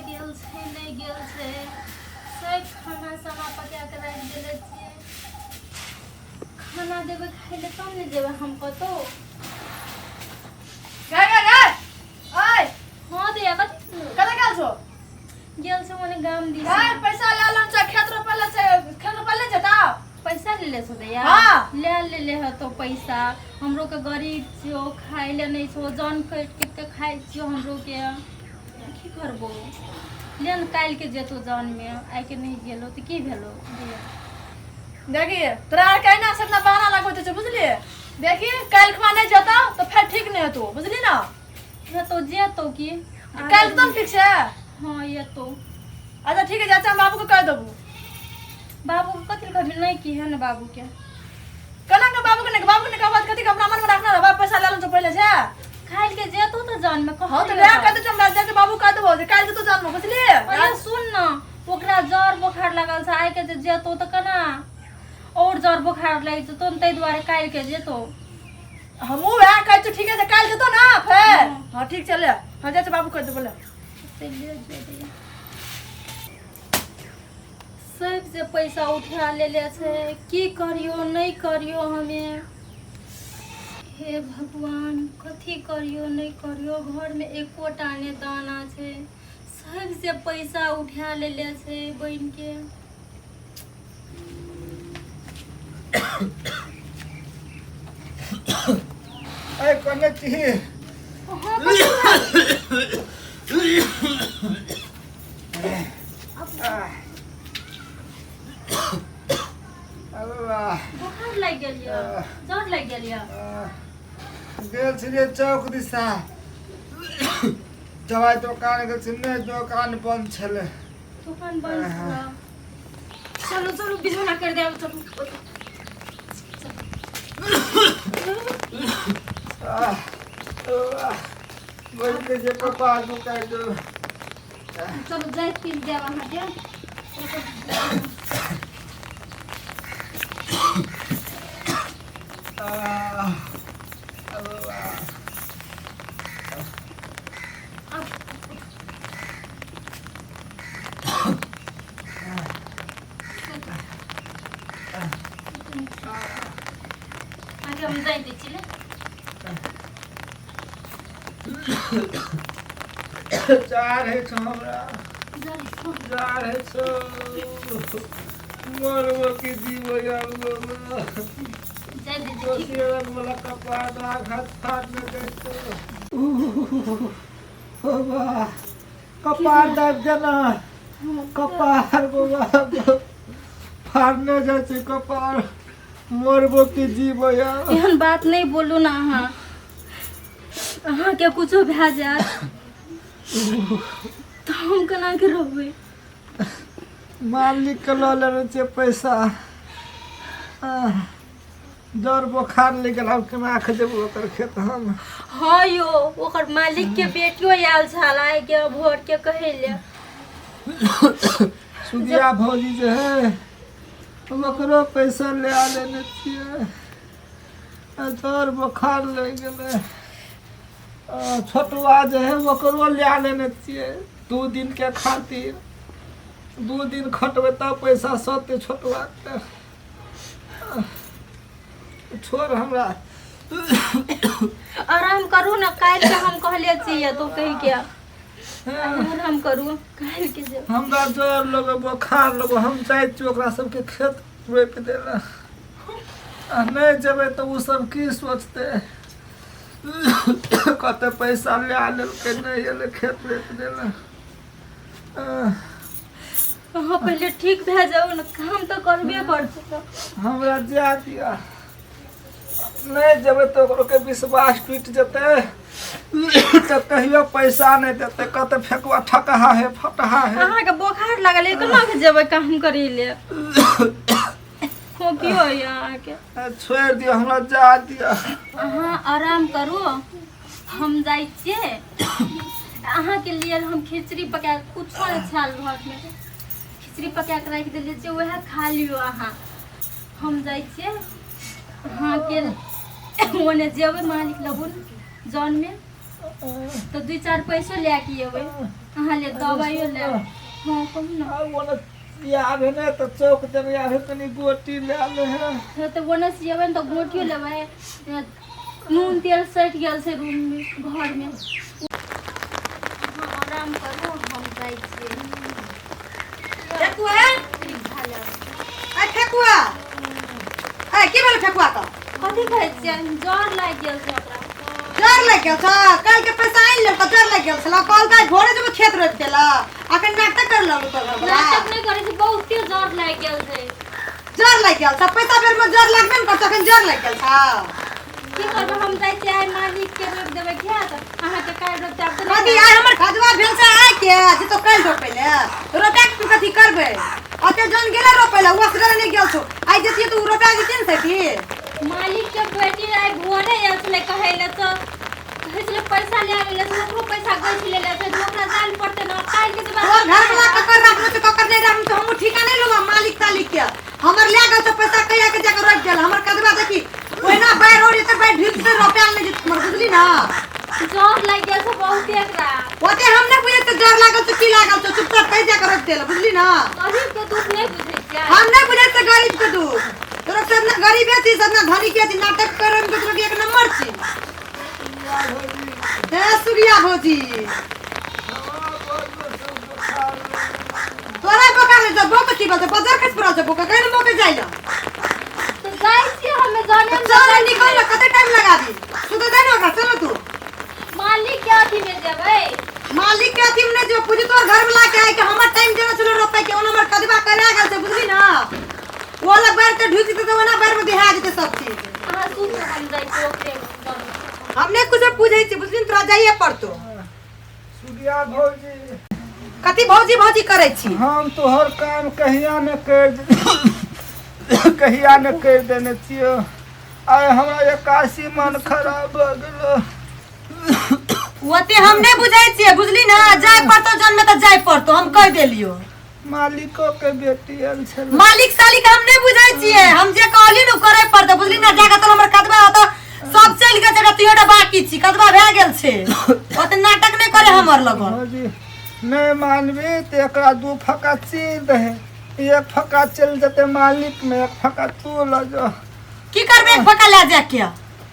गेल छै नहि गेल छै सब खाना साना पका के राखि देले छियै खाना देबै खाय लए तब ने जेबै हम कतौ गे गे गे ओए हँ दैया कथी कतऽ गेल छौ गेल छै मने गाम दिस ए पैसा लए लन छै खेत रोपै ले छै खेत रोपै ले जेता पैसा ले ले छौ दैया हाँ। ले ले ले हतो पैसा हमरो के गरीब छियो खाय ले नहीं छो जन कटि के खाइ छियो हमरो के की करबो ले ने काल्हि के जेतो जन में आइ के नहीं गेलो तऽ की भेलो दैया देखी तोरा आर के ना सब ना बहाना लगबैत छै बुझलिए देखी काल्हि खुआ नहीं जेता तो फेर ठीक नहीं हेतौ बुझली ना हेतो जेतो की काल्हि एकदम ठीक छै हाँ येतो अच्छा ठीक है चाचा हम बाबू के कह देबू बाबू के कथी कहबी नहीं की है ने बाबू के केना के बाबू के नहीं बाबू के नहीं कहबा कथी के हमरा मन में रखना रह पैसा ले लन पहिले छै खाइल के जेतो तऽ जन में हाँ तो वएह कह दे हमरा जाके बाबू कह देबो जे काल्हि जेतो जन्म बुझलिए अरे सुन न ओकरा जर बोखार लागल छै आइ के जे जेतो तऽ केना और जर बोखार लागि जेतो ने ताहि दुआरे काल्हि के जेतो हमहूँ वएह कहै छियौ ठीके छै काल्हि जेतो ने फेर हाँ ठीक छै ले हम जाइ छियै बाबू कह देबो ले चलिए जेबै सब से पैसा उठा लेले छै की करियो नहीं करियो हमे हे भगवान कथी करियो नहीं करियो घरमे एकोटा ने दाना छै सब से पैसा उठा लेले छै बहिन के ए कोने छी अल्लाह बोखार लागि गेल यऽ जर लागि गेल यऽ गेल छलियै चौक दिशा दवाइ दोकान गेल छलियै नहि दोकान बंद छलै दोकान बंद छलै चलू चलू बिछौना कर देब चलू बोलके जे कपार दुखाइ दो चलू जाइत पी देब अहाँके अहाँके हम जाइत दै छी ने जाड़ होइ छौ हमरा जाड़ होइ छौ मरबो कि जीवो यार जाइत दै छी ठीक वाला कपार हाथ फाट ने दै छौ बाबा कपार दाबि देना कपार बाबा फाड़ने जाइ छै कपार मरबो कि जीबो यार एहन बात नहि बोलू ने अहाँ अहाँके कुछो भए जायत तऽ हम केना के रहबै मालिक के लऽ लेने छियै पैसा आह, डर बोखार लागि गेल आब केना के जेबै ओकर खेत हम हँ यौ ओकर मालिक के बेटियो आयल छल आइ के भोर के कहै ले सुगिया भौजी जे है ओकरो पैसा ले लेने छियै आ डर बोखार लागि गेलै आ, छोटुआ जे है ओकरो ले लेने छियै 2 दिन के खातिर 2 दिन खटबै तब पैसा सतै छोटुआके छोड़ हमरा आराम करू ने काल्हि के हम कहले छियै तो कहि के आराम करू काल्हि के जे हमरा जर लगो बोखार लगो हम जाइ छी ओकरा सबके खेत रोपि देला आ नहि जेबै तऽ ओ सब की सोचतै कते पैसा लए लेलकै नहि एलै खेत रोपि देला अहाँ पहिले ठीक भए जाउ ने काम तऽ करबे करतै हमरा जाय दिअ नहि जेबै तऽ ओकरो के विश्वास टूटि जेतै तऽ कहियो पैसा नहि देतै कहतै फेकुआ ठकहा है फटहा है अहाँके बोखार लागल है केना के जेबै काम करै ले खोखी होइए अहाँके छोड़ि दिअ हमरा जा दिअ अहाँ आराम करू हम जाइ छियै अहाँके लिए हम खिचड़ी पका कऽ कुछो नहि छाल घरमे खिचड़ी पका कऽ राखि देलियै छियै उएह खा लियौ अहाँ हम जाइ छियै अहाँके ओने जेबै मालिक लगुन जनमे तऽ दू चारि पैसो लए के अयबै अहाँ ले दवाइयो ले हाँ कहू ने। आ ओने आबे ने तऽ चौक देने आबे, कनि गोटी लए ले है। हाँ, तऽ ओने से जेबै ने तऽ गोटियो लेबै। नून तेल सटि गेल छै रूम में, घर में। अहाँ आराम करू, हम जाइ छियै। ठेकुआ ए, ठेकुआ ए, की भेल ठेकुआ के? कथी कहै छियै, जर लागि गेल छै ओकरा। जर लागि गेल छ? काल्हि के पैसा आनि लेलक, जर लागि गेल छल। कल काल्हि भोरे जब खेत रोपि देलक, अखन नाटक कर लगलू तोर घरवला। नाटक नहि करै छै, बहुते जर लागि गेल छै। जर लागि गेल छ? पैसा बेर में जर लागबे ने करतौ, अखन जर लागि गेल छ। की करबै, हम जाइ छियै आइ मालिक के रोपि देबै खेत, अहाँके काल्हि रोपि देब तऽ कथी आइ हमर खजुआ भेल छै आइ के जे तो काल्हि रोपै ले रोपा के तू कथी करबै? ओते जन गेलै रोपै ले, ओ असगरे नहि गेल छौ। आइ जतियै तऽ ओ रोपा जेतियै ने सखी। मालिक के बेटी आइ भोरे आयल छलै कहै लए, तऽ कहै छलै पैसा लए गेलै, तऽ ओकरो पैसा गछि लेले छै, तऽ ओकरा जाय लए पड़तै ने काल्हि के। तोहर घर वाला ककर राखलो छै, ककर नहि राखलो छै, हमहूँ ठीका नहि लेबो मालिक तालिक के। हमर लए गेल छै पैसा, कहिया के जाके रोपि गेल। हमर कदबा देखी, ओहिना बाढ़ि हो जेतै, बाढ़ि ढुकि जेतै, रोपायल नहि जेतै हमर, बुझली ने? जर लागि गेल छै बहुते एकरा। ओते हम नहि बुझै छियै जर लागल छै की लागल छै। चुपचाप कहि जाके रोपि देल, बुझली ने? गरीब के दुख नहि बुझै छियै। हम नहि बुझै छियै गरीब के दुख। तोरा सब ने गरीबे छी, सब ने धनिके छी। नाटक करे में तोरा एक नंबर छी। हे सुगिया भौजी, तोरा बोका ले जब बोक की बोलते बाजार खस पड़ल छै बोका कहीं मौके जाइल। तऽ जाइ छियै हमे जाने। चल निकल ना, कते टाइम लगा दी? सुते दे ना ओकरा, चल तू। मालिक के अथी में जेबै। मालिक के अथी में नहीं जो पूजी, तोर घर वाला के आइ के हमर टाइम देना छलो रोपे के। ओना हमर कदबा करा गेल छै, बुझली ना? ओ लग बाढ़ि के ढुकि जेतै तऽ ओना बाढ़ि में देहा जेतै सब चीज। अहाँ सुतू, हम जाइ छियै ओकरे लग। हम नहि कुछो पूछै छी, बुझली ने? तोरा जाइए पड़तो। सुगिया भौजी। कथी भौजी भौजी करै छी? हम तोहर काम कहिया ने कर कहिया ने कर देने छियो। आइ हमरा एकासी मन खराब भऽ गेलो। ओते हम नहि बुझै छियै, बुझली ने? जाय पड़तो जन्मे तऽ जाय पड़तो, हम कहि देलियो। मालिको के बेटी आयल छलै। मालिक सालिक हम नहि बुझै छियै। हम जे कहली ने, ओ करे पड़तै, बुझली ने? जाके तोर हमर कदबा ओतऽ सब चलि गेल छै, तीनोटा बाकी छी, कदबा भए गेल छै। ओते नाटक नहि करे हमर लगन। भौजी, नहि मानबी तऽ एकरा दू फक्का चीर दहे। एक फक्का चलि जेतै मालिक में, एक फक्का तू लऽ जो। की करबै एक फक्का लए जाके?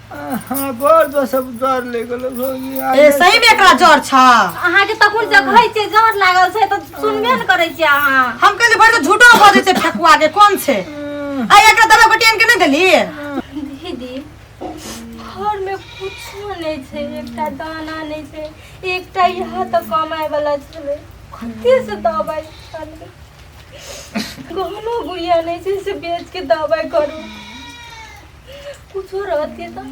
हाँ, बड़ जो सब डर ले गेलो भौजी। ए, सही में एकरा जर छ। अहाँके तखन जे कहै छियै जर लागल छै तऽ सुनबे ने करै छियै अहाँ। हम कहली भरि तऽ झूठो बजै छै फेकुआ के, कोन छै? आ एकरा दवा गोटी आनि के नहि देली? दीदी, घरमे कुछो नहि छै, एकटा दाना नहि छै, एकटा इएह तऽ कमाय वाला छलै, कते से दबाइ आनबै? गहनो गुड़िया नहि छै से बेच के दबाइ करू। कुछो रहते तऽ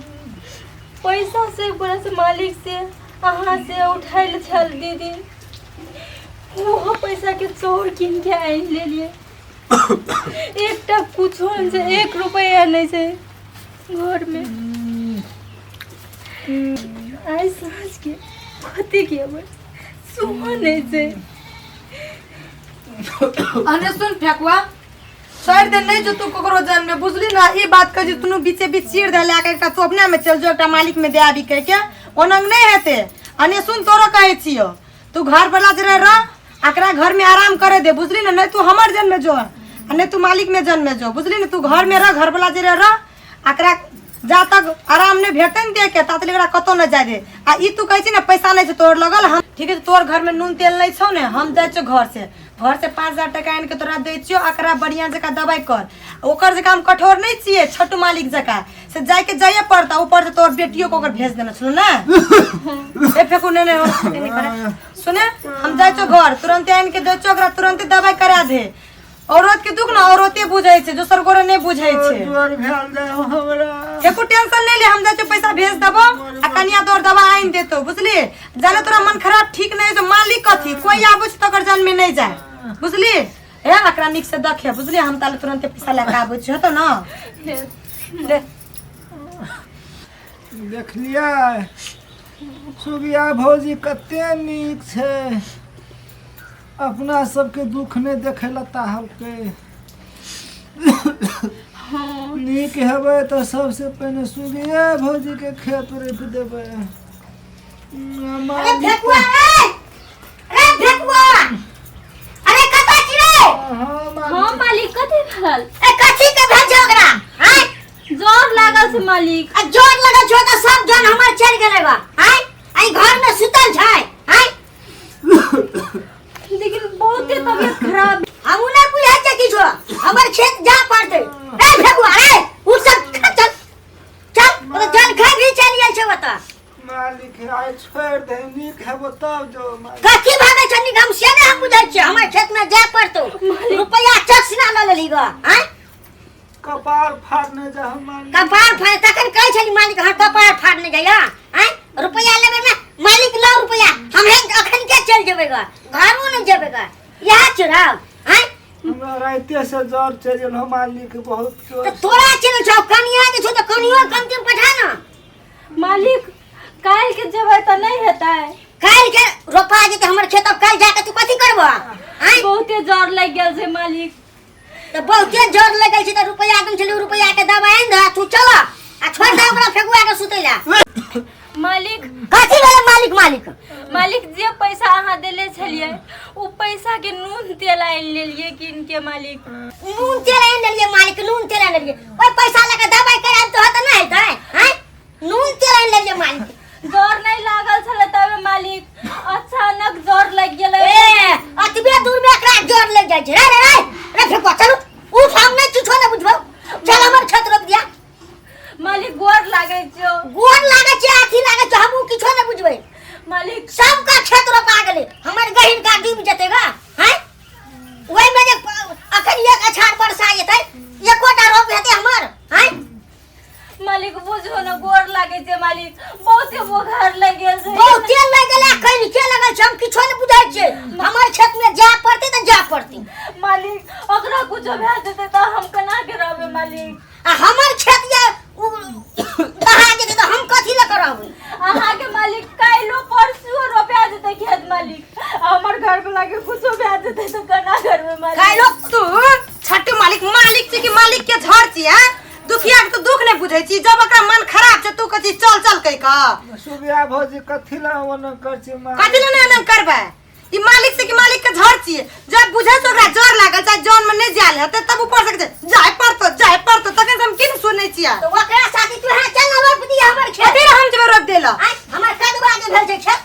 पैसा से ऊपर से मालिक से अहाँ से उठायल छल दीदी, ओहो पैसा के चोर कीन के आनि लेलियै। एकटा कुछो नहि छै, एक रुपैआ नहि छै घरमे। आइ साँझ के कथी खेबै, सुहा नहि छै। अने सुन फेकुआ, छोड़ि दे, नहि जो तू ककरो जन्म में, बुझली ना? ई बात कह जे तू बीचे बीच चीर दे लए के एकटा तू अपना में चल जो, एकटा मालिक में दे आबी कह के, ओनंग नहीं हेते। अने सुन, तोरो कहै छियो, तू घर वाला जरे रह, एकरा घर में आराम करे दे, बुझली ना? नहीं तू हमर जन्म में जो आ नहीं तू मालिक में जन्म में जो, बुझली ना? तू घर में रह, घर वाला जरे रह। एकरा जा तक आराम नहीं भेटते ने दे के, ता तक एकरा कतौ नहीं जाय दे। आ ई तू कहै छी ने पैसा नहीं छै तोहर लगल, हम ठीक है, तोहर घर में नून तेल नहीं छौ ने, हम जाइ छियौ घर से, घर से 5000 टका आनि के तोरा दै छियौ। एकरा बढ़िया जकाँ दवाइ कर। ओकर जकाँ हम कठोर नहीं छियै, छोटू मालिक जकाँ से जाइके जाइए पड़ता। ऊपर से तोहर बेटियो के ओकर भेज देने छलौ ने। ए फेकू, नहीं नहीं, नहीं करे। सुने, हम जाइ छियौ घर, तुरंते आनि के दै छियौ, ओकरा तुरंते दवाइ करा दे। औरत के दुख ने औरते बुझै छै, दोसर गोरे नहि बुझै छै। जोर भेल जाय हमरा। एको टेंशन नहीं ले, हम जाइ छियौ, पैसा भेज देबो आ कनिया तोर दवा आनि देतो, बुझली? जाने तोरा मन खराब ठीक नहीं तो मालिक कथी, कोई आबै छै तकर जन में नहीं जाए, बुझली? ए, एकरा नीक से देखे, बुझली? हम ताले तुरंते पैसा लए के आबै छियौ, हेतौ ने? ले। देखलियै सुगिया भौजी कते नीक छै, अपना सबके दुख नहि देखै लए ताहलकै। नीक हेबै तऽ सबसे पहिने सुगिया भौजीके खेत रोपि देबै। अरे फेकुआ, ए! अरे। हाल। ए कथी के भेल छै ओकरा आय? जोर लागल छै मालिक। आ जोर लगल छौ तऽ सब जन हमर चलि गेलै बा आय, आई घर में सुतल छै आय। लेकिन बहुते तबियत खराब। हमहूँ नहि बुझै छियै किछो, हमर खेत जा पड़तै। ए फेकुआ रे, उठ सब, चल चल, ओतऽ जल खाइ भी चलि गेल छै ओतऽ। मालिक आइ छोड़ि दे, नीक हेबो तब जो मालिक। कथी भागै छै नीक, हम से नहि हम बुझै छियै। हमर खेत में जाय पड़तौ, रुपैआ चक्सना लऽ लेली गऽ आँय। कपार फाड़ने जा हम मालिक। कपार फाड़ तखन कहै छली मालिक, हँ कपार फाड़ने जाइया आँय। रुपैआ लेबै ने मालिक, लऽ रुपैआ, हम हे अखन के चलि जेबै गऽ, घरो नहि जेबै गऽ, इएह चुराव आँय। हमरा राइते से जर चलि गेल हो मालिक, बहुत जोर। तऽ तोरा चलि छौ, कनिया जे छौ तऽ कनियो कमती पठा ने। मालिक काल्हि के जेबै तऽ नहि हेतै? काल्हि के रोपा जेतै हमर खेत, अब काल्हि जाके तू कथी करबह आँय? बहुते जर लागि गेल छै मालिक। तऽ बहुते जोर लगल छै तऽ रुपैआ एकदम छलै, रुपैआ के दबाइ आनि दह, तू चल आ छोड़ दे ओकरा फेकुआ के सुतै ला। मालिक। कथी भेलै मालिक? मालिक मालिक जे पैसा अहाँ देले छलियै ओ पैसा के नून तेल आनि लेलियै कीन के मालिक। नून तेल आनि लेलियै मालिक, नून तेल आनि लेलियै, ओहि पैसा लऽ के दबाइ करायब तऽ होतै नहि हेतै आँय? नून तेल आनि लेलियै मालिक। जोर नहि लागल छलै तबे मालिक, अचानक जोर लागि गेलै। ए अतबे दूर में एकरा जोर लागि जाइ छै। रे रे रे रे फेकुआ चलू उठ, हम नहि किछो नहि बुझबौ, चल हमर खेत रोपि दिया। मालिक गोर लागै छौ। गोर लागै छै, अथी लागै छै, हमहूँ किछो नहि बुझबै। मालिक सबका खेत रोपा गेलै, हमर गहिर का डूबि जेतै गा हैं? ओहिमे जे अखन एक अछाड़ बरसा जेतै, एकोटा रोप हेतै हमर हैं? मालिक बुझो न, गोर लागै छै मालिक, बहुते बोखार लागि गेल छै। बहुते लागि गेलै, अखन के लगल छै हम किछो नहि बुझै छियै। हमर खेत में जाय पड़तै तऽ जाय पड़तै। मालिक ओकरा कुछो भए जेतै तऽ हम केना के रहबै मालिक? आ हमर खेत जे दहा जेतै तऽ हम कथी लऽ कऽ रहबै? अहाँके मालिक काल्हिो परसुओ रोपा जेतै खेत मालिक, आ हमर घर वाला के कुछो भए जेतै तऽ केना करबै मालिक? काल्हिो तू छट्टू मालिक मालिक छी कि मालिक के झड़ छी हैं? दुखिया के तो दुख नहीं बुझै छी, जब ओकरा मन खराब छै तू कहै छी चल चल कहि कऽ। सुबिया भौजी कथी ला ओना कर छी मालिक? कथी ला नहि एना करबै? ई मालिक से कि मालिक के झड़ छी, जब बुझै छै ओकरा जर लागल चाहे जन में नहि जायल हेतै तब ऊपर से कहै छै जाय पड़तो जाय पड़तो, तखन से हम की नहि सुनै छियै। तऽ ओकरा साथी तू यहाँ चल ना रोप दिया हमर खेत। कथी ला हम जेबै रोपि दै ला? आँय, हमर कदवा जे भेल छै खेत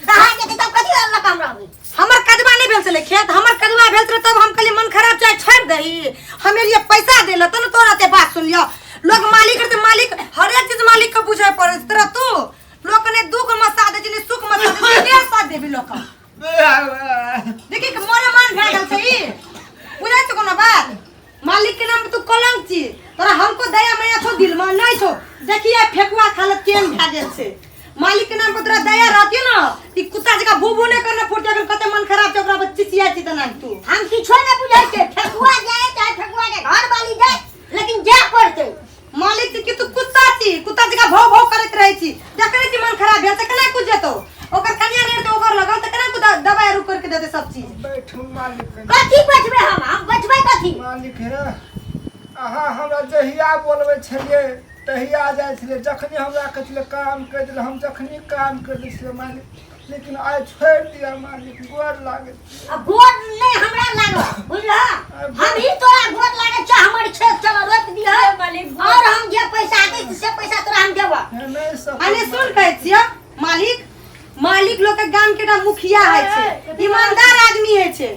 दहा जेतै तब कथी लऽ कऽ हम रहबै? हमर कदवा नहि भेल छलै खेत, हमर कदवा भेल छलै तब हम कहलियै मन खराब छै छोड़ि दही, हम एलियै पैसा दै लए तब ने तोरा एते बात सुनलियौ। लोग मालिक रहतै मालिक हरेक चीज मालिक के बुझै पड़ै छै, तोरा तू लोक ने दुख में साथ दै छै ने सुख में साथ दै छै, के साथ देबी लोक के? देखी कि मोरे मान भए गेल छै, ई बुझै छै कोनो बात? मालिक के नाम पे तू कलंक छी, तोरा हमको दया माया छौ दिल में नहीं छौ। देखिए फेकुआ खालत केहन भए गेल छै, मालिक के नाम पर तोरा दया रहती ना ई कुत्ता जकाँ भू भू नहीं करना फुटते, अगर कते मन खराब छै ओकरा पर चिचिया छी तना तू। हम किछो नहि बुझै छियै, फेकुआ जाय चाहे फेकुआ के घर वाली जाय, लेकिन जाय पड़तै। मालिक छी कि तू कुत्ता छी, कुत्ता जकाँ भौ भौ करैत रहै छी, जखने छी मन खराब भेल तऽ केना कुछ जेतौ, ओकर कनिया नहि रहतौ ओकर लगल तऽ केना कुछ दवाई आरू करके देतै सब चीज। बैठू मालिक। कथी बैठबै हम, हम बैठबै कथी? मालिक हे अहाँ हमरा जहिया बोलबै छलियै तहिया जाइ छलियै, जखनी हमरा कहै छलियै काम करि देलै हम जखनी काम करि दै छलियै मालिक, लेकिन आइ छोड़ि दिअ मालिक, गोर लागै छी। आ गोर नहि हमरा लागल बुझलह, हम ही तोरा गोर लागै छौ, हमर खेत चल रोपि दिह मालिक, और हम जे पैसा दै छी से पैसा तोरा हम देबह। हे नहि सकब। अने सुन कहै छियै मालिक, मालिक लोग के गाम के एकटा मुखिया होइ छै, ईमानदार आदमी होइ छै।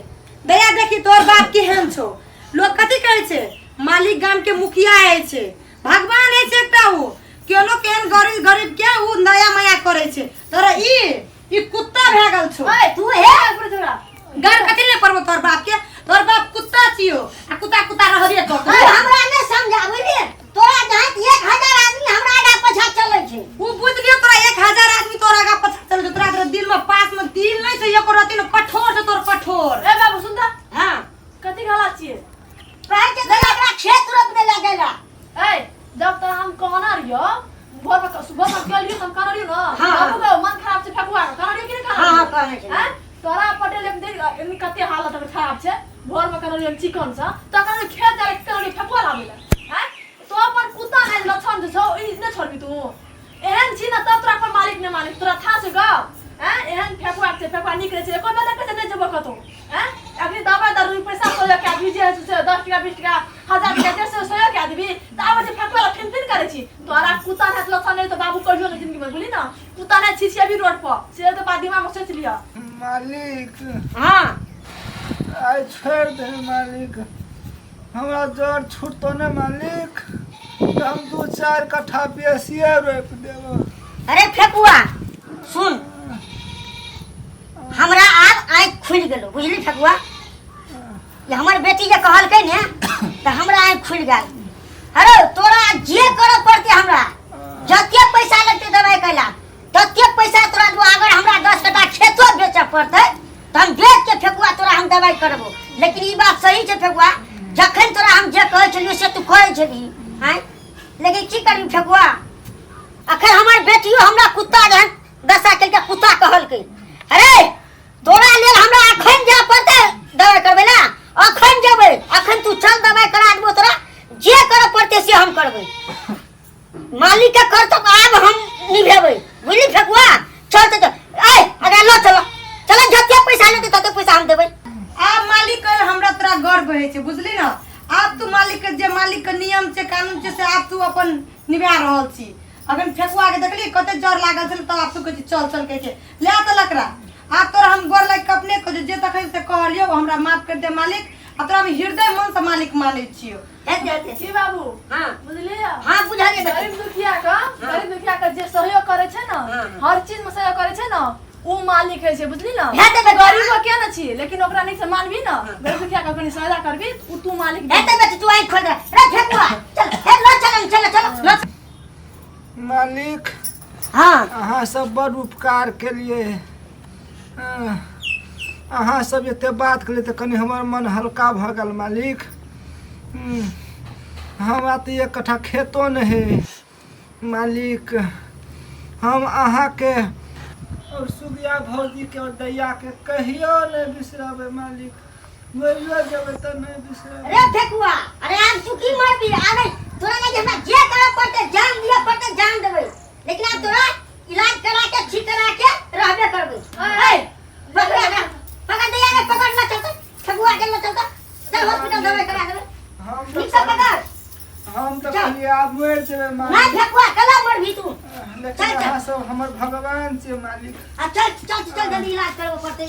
दया देखी तोर बाप केहन छौ, लोग कथी कहै छै मालिक गाम के मुखिया होइ छै, भगवान होइ छै एकटा, उ केनो केहन गरीब गरीब के उ नया मया करै छै, तोरा ई ई कुत्ता भए गेल छौ। ओए तू हे तोरा गार कथी ले पड़बो तोर बाप के, तोर बाप कुत्ता छियो आ कुत्ता कुत्ता रहबे करतौ। ओए हमरा नहि समझा बुझली, तोरा जहाँ 1000 आदमी हमरा आगा पाछा चलै छै। उ बुझ लियो तोरा 1000 आदमी तोरा आगा पाछा चलै छौ, तोरा तोरा दिल में पास में दिल नहीं छै एको रति न, कठोर छै तोर कठोर। ए बाबू सुन तऽ। हाँ। कथी गलत छियै? कहै छै तोरा एकरा खेत रोप देला गेला। ए जब तक हम कहना रहियो भोर में सुबह में गेल रहियो त हम कहना रहियो ना, हाँ, बाबू के मन खराब छै फेकुआ के कहना रहियो कि नहीं कहना हाँ, हाँ, रहियो? कहने छलियै। हैं? तोरा पटेल हम देख एनी कते हालत हमर खराब छै, भोर में कहना रहियो चिकन से त कहना रहियो खेत जाय के कहना रहियो फेकुआ लाबै ला। हैं? तो अपन कुत्ता नै लक्षण जे छौ ई नै छोड़बी तू, एहन छी ना तब तोरा अपन मालिक नै मालिक तोरा था छै गौ। हैं? एहन फेकुआ छै, फेकुआ नीक रहै छै, एको बेर नै कहै छै नै जेबो कतौ। हैं? अखनी दवाई दारू पैसा तो लके अभी जे है से 10 टका टका 20 टका 1000 टका 150 सौ के देबी त आबै छै फेकुआ ला फिन फिन करै छी। तोरा कुत्ता हाथ लक्षण नहीं तो बाबू कहियो नहीं जिंदगी में, बुझली ना? कुत्ता नहीं छी अभी रोड पर से तो बात दिमाग में सोच लिया। मालिक। हाँ। आइ छोड़ि दे मालिक, हमरा जर छूटतो ने मालिक तऽ हम 2-4 कट्ठा बेसिए रोपि देब। अरे फेकुआ सुन, हमरा आब आँखि खुलि गेलो, बुझली फेकुआ? ये हमर बेटी जे कहलकै ने तऽ हमरा आँखि खुलि गेल। अरे तोरा जे करऽ पड़तै, हमरा जते पैसा लगतै दवाइ कैला तते पैसा तोरा दू। अगर हमरा 10 कट्ठा खेतो बेचऽ पड़तै तऽ हम बेच के फेकुआ तोरा हम दवाइ करबो। लेकिन ई बात सही छै फेकुआ, जखन तोरा हम जे कहै छलियौ से तू करै छलही आँय। लेकिन की करबी फेकुआ, अखन हमर बेटियो हमरा कुत्ता जहन दशा केलकै, कुत्ता कहलकै। अरे तोरा लेल हमरा अखन जाय पड़तै दवाइ करबै ला, अखन जेबै, अखन तू चल दवाइ करा देबो तोरा, जे करऽ पड़तै से हम करबै। मालिक के करतब आब हम निभेबै, बुझली फेकुआ? चल तऽ चल, ए अगर लो चलो चलो, जते पैसा लेतै तते पैसा हम देबै। आब मालिक के हमरा तोरा गर्व होइ छै, बुझली ना? आब तू मालिक के जे मालिक के नियम छै कानून छै से आब तू अपन निभा रहल छी। अखन फेकुआ के देखली कते जर लागल छल तब आब तू कहै छी चल चल कह के ले तऽ लकड़ा। आब तोरा हम गोर लागि के अपने कहै जे तखन से कहलियौ हमरा माफ कर दे मालिक। आ तोरा हम हृदय मन से मालिक मानै छियौ। हेतै हेतै। की बाबू? हाँ। बुझलियै? हाँ बुझलियै बेटी। गरीब दुखिया का, गरीब दुखिया का जे सहयोग करे छै ना, हाँ। हर चीज में सहयोग करे छै ना, उ मालिक है छै, बुझली ना? हेतै बेटी। गरीब के ना छी, लेकिन ओकरा नीक से मानबी ना, गरीब दुखिया का कनी सहायता करबी, उ तू मालिक। हेतै बेटी, तू आँखि खोल दे। रे फेकुआ चल, हे लो चल चल चल लो। मालिक। हाँ। अहाँ सब बड़ उपकार केलिए। अहाँ सब एते बात केलिए तऽ कनि हमर मन हल्का भऽ गेल मालिक। हमरा तऽ 1 कट्ठा खेतो नहि है मालिक। हम अहाँके और सुगिया भौजी के और दैया के कहियो नहि बिसरबै मालिक, मरियो जेबै तऽ नहि बिसरबै। अरे फेकुआ, अरे आब तू की मरबी? अरे तोरा लगे हमरा जे करऽ पड़तै, जान दिअ पड़तै जान देबै, लेकिन आब तोरा इलाज करा के ठीक करा के रहबे करबै। ए पकड़ रे, पकड़ दैया रे, पकड़ ला चलता फेकुआ के ला चलता, चल हॉस्पिटल दवाई करा देबै। हम ठीक से पकड़। हम तऽ चल। कहलियै आब मरि जेबै ना मालिक। फेकुआ कला मरबी तू? लेकिन चल, चल। अहाँ सब हमर भगवान छियै मालिक। आ चल चल चल जल्दी इलाज करबऽ पड़तै।